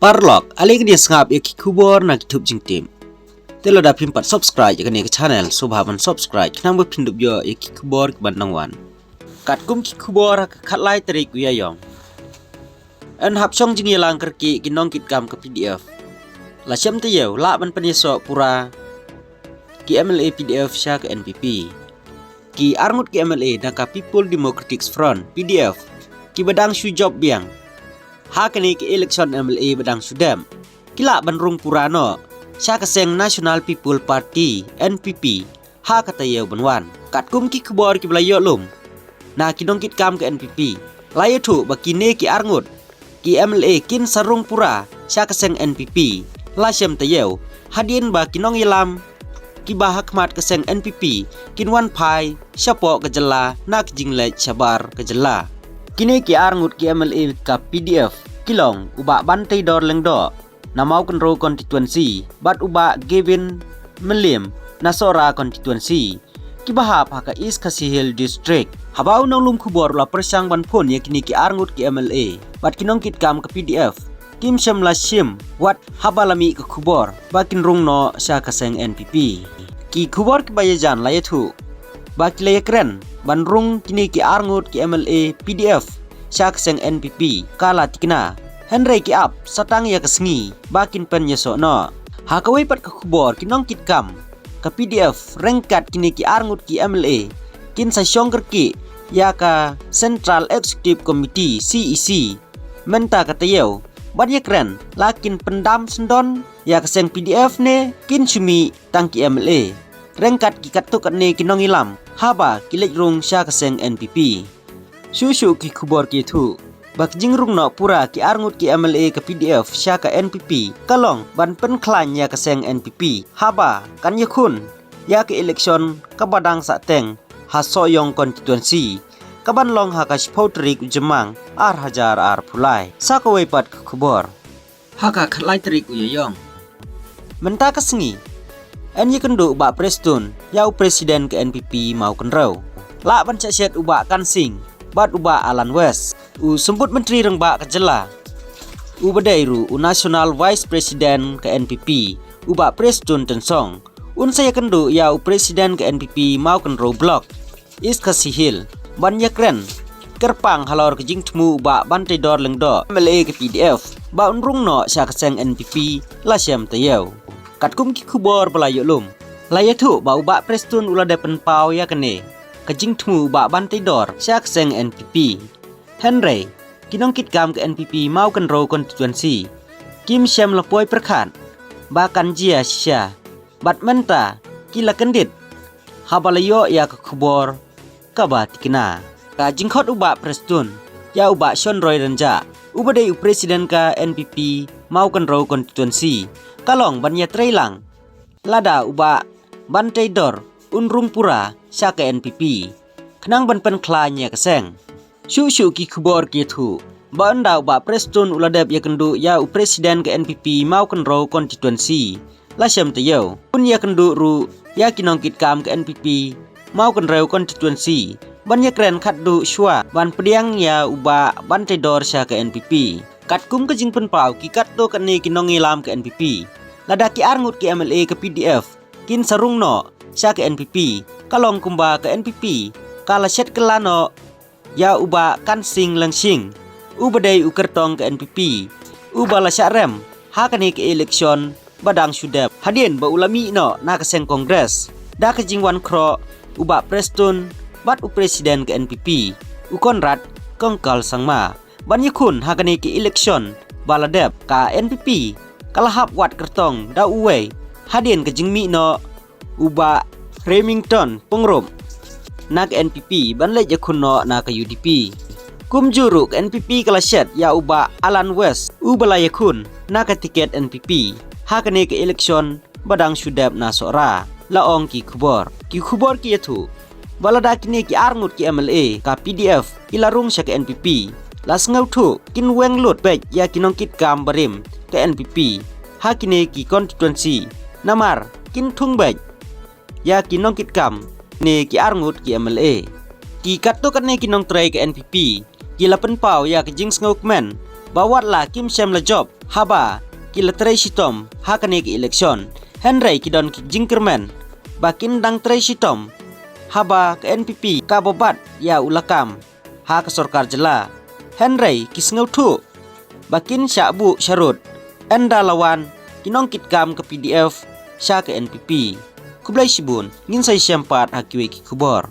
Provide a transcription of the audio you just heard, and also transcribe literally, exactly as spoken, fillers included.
Paralok, ale ngin ïa sngap ïa ki khubor na ki thup jingtip. Te lada phim pat subscribe ïa kane ka channel, sngewbha ban subscribe khnang ba phin dup ïoh ïa ki khubor ki ban nang wan. Katkum ki khubor ha ka khatlai tarik u Ïaïong, yn hap shong jingïalang kyrkieh ki nongkitkam ka P D F. La shem taïew lah ban pynïasoh pura ki M L A P D F sha ka N P P. Ki arngut ki M L A na ka People Democratic Front, P D F, kiba dang shu jop biang ha kane ka election M L A ba dang shu dep, ki lah ban rung pura noh sha ka seng National People Party, N P P, ha ka taïew ban wan. Katkum ki khubor kiba la ïoh lum na ki nongkitkam ka N P P, la ïathuh ba kine ki arngut ki M L A kin sa rung pura sha ka seng N P P la shem taïew, hadien ba ki nongïalam kiba ha khmat ka seng N P P kin wan phai shapoh ka jylla na ka jingleit shabar ka jylla. Kine ki arngut ki M L A ka P D F ki long u Bah Banteidor Lyngdoh na Mawkynrew constituency bad u Bah Gavin Mylliem na Sohra constituency, kiba hap ha ka East Khasi Hills District. Haba u nonglum khubor u la pyrshang ban phone ïa kine ki arngut ki M L A bad ki nongkitkam ka P D F, kim shym la shim wat haba la mih ka khubor ba kin rung noh sha ka seng N P P. Ki khubor kiba ïajan la ïathuh ba ki la ïakren ban rung kine ki arngut ki M L A P D F sha ka seng N P P ka la thikna, hynrei ki ap sa tang ïa ka sngi ba kin pynïasoh noh. Ha kawei pat ka khubor, ki nongkitkam ka P D F ryngkat kine ki arngut ki M L A kin sa shong kyrkieh ïa ka Central Executive Committee, C E C, mynta ka taïew ban ïakren la kin pyndam syndon ïa ka seng P D F ne kin shu mih tang ki M L A ryngkat ki katto katne ki nongïalam haba ki leit rung sha ka seng N P P. Shuh shuh ki khubor ki ïathuh ba ka jingrung noh pura ki arngut ki M L A ka P D F sha ka N P P ka long ban pynkhlaiñ ïa ka seng N P P haba kan ïakhun ïa ka election kaba dang sahteng ha Sohiong constituency, kaban long ha ka shiphew tarik u Jymmang ar hajar arphew lai. Sa kawei pat ka khubor, ha ka khatlai tarik u Ïaïong mynta ka sngi, yn ïakynduh u Bah Prestone ïa u President ka N P P Mawkynrew. Lah ban shah shet u Bah Kan Singh bad u Bah Alan West. U Symbud Myntri Rangbah ka jylla, uba dei ruh u National Vice President ka N P P, u Bah Prestone Tynsong, un sa ïakynduh ïa u President ka N P P Mawkynrew Block, East Khasi Hills, ban ïakren kyrpang halor ka jingthmu u Bah Banteidor Lyngdoh, M L A ka P D F, ba un rung noh sha ka seng N P P la shem taïew. Katkum ki khubor ba la ïoh lum, la ïathuh ba u Bah Prestone u la dep pynpaw ïa kane ka jingthmu u Bah Banteidor sha ka seng N P P. Hynrei ki nongkitkam ka N P P Mawkynrew constituency kim shym la poi pyrkhat ba kan jia shisha, bad mynta ki la kyndit haba la ïoh ïa ka khubor kaba thikna. Ka jingkhot u Bah Prestone ïa u Bah Shonroy Rynjah, uba dei u President ka N P P Mawkynrew constituency, ka long ban ïatreilang lada u Bah Banteidor un rung pura sha ka N P P khnang ban pynkhlaiñ ïa ka seng. Shuh shuh ki khubor ki ïathuh ba ynda u Bah Prestone u la dep ïakynduh ïa u President ka N P P Mawkynrew constituency la shem taïew, un ïakynduh ruh ïa ki nongkitkam ka N P P Mawkynrew constituency ban ïakren khatduh shuwa ban pdiang ïa u Bah Banteidor sha ka N P P. Katkum ka jingpynpaw ki katto katne ki nongïalam ka N P P, lada ki arngut ki M L A ka P D F kin sa rung noh sha ka N P P, ka long kumba ka N P P ka la shet kylla noh ïa u Bah Kan Singh Lyngshing, uba dei u kyrtong ka N P P, uba la shah rem ha kane ka election ba dang shu dep, hadien ba u la mih noh na ka seng Congress da ka jingwan khroh u Bah Prestone bad u President ka N P P, u Conrad Kongkal Sangma, ban ïakhun ha kane ka election ba la dep. Ka N P P ka la hap wad kyrtong da uwei hadien ka jingmih noh u Bah Remington Pyngrope na ka N P P ban leit ïakhun noh na ka U D P. Kumjuh ruh ka N P P ka la shet ïa u Bah Alan West, uba la ïakhun na ka tiket N P P ha kane ka election ba dang shu dep na Sohra, la ong ki khubor. Ki khubor ki ïathuh ba lada kine ki arngut ki M L A ka P D F ki la rung sha ka N P P, la sngewthuh kin weng lut beit ïa ki nongkitkam barim ka N P P ha kine ki constituency, namar kin thung beit ïa ki nongkitkam ne ki arngut ki M L A. Ki katto katne ki nongtrei ka N P P ki la pynpaw ïa ka jingsngewkmen ba wat la kim shym la jop haba ki la trei shitom ha kane ka election, hynrei ki don ki jingkyrmen ba kin dang trei shitom haba ka N P P ka ba bat ïa u lakam ha ka sorkar jylla. Hynrei ki sngewthuh ba kin shah buh sharud ynda la wan ki nongkitkam ka P D F sha ka N P P. Khublei shibun, ngin sa ïashem pat ha kiwei ki khubor.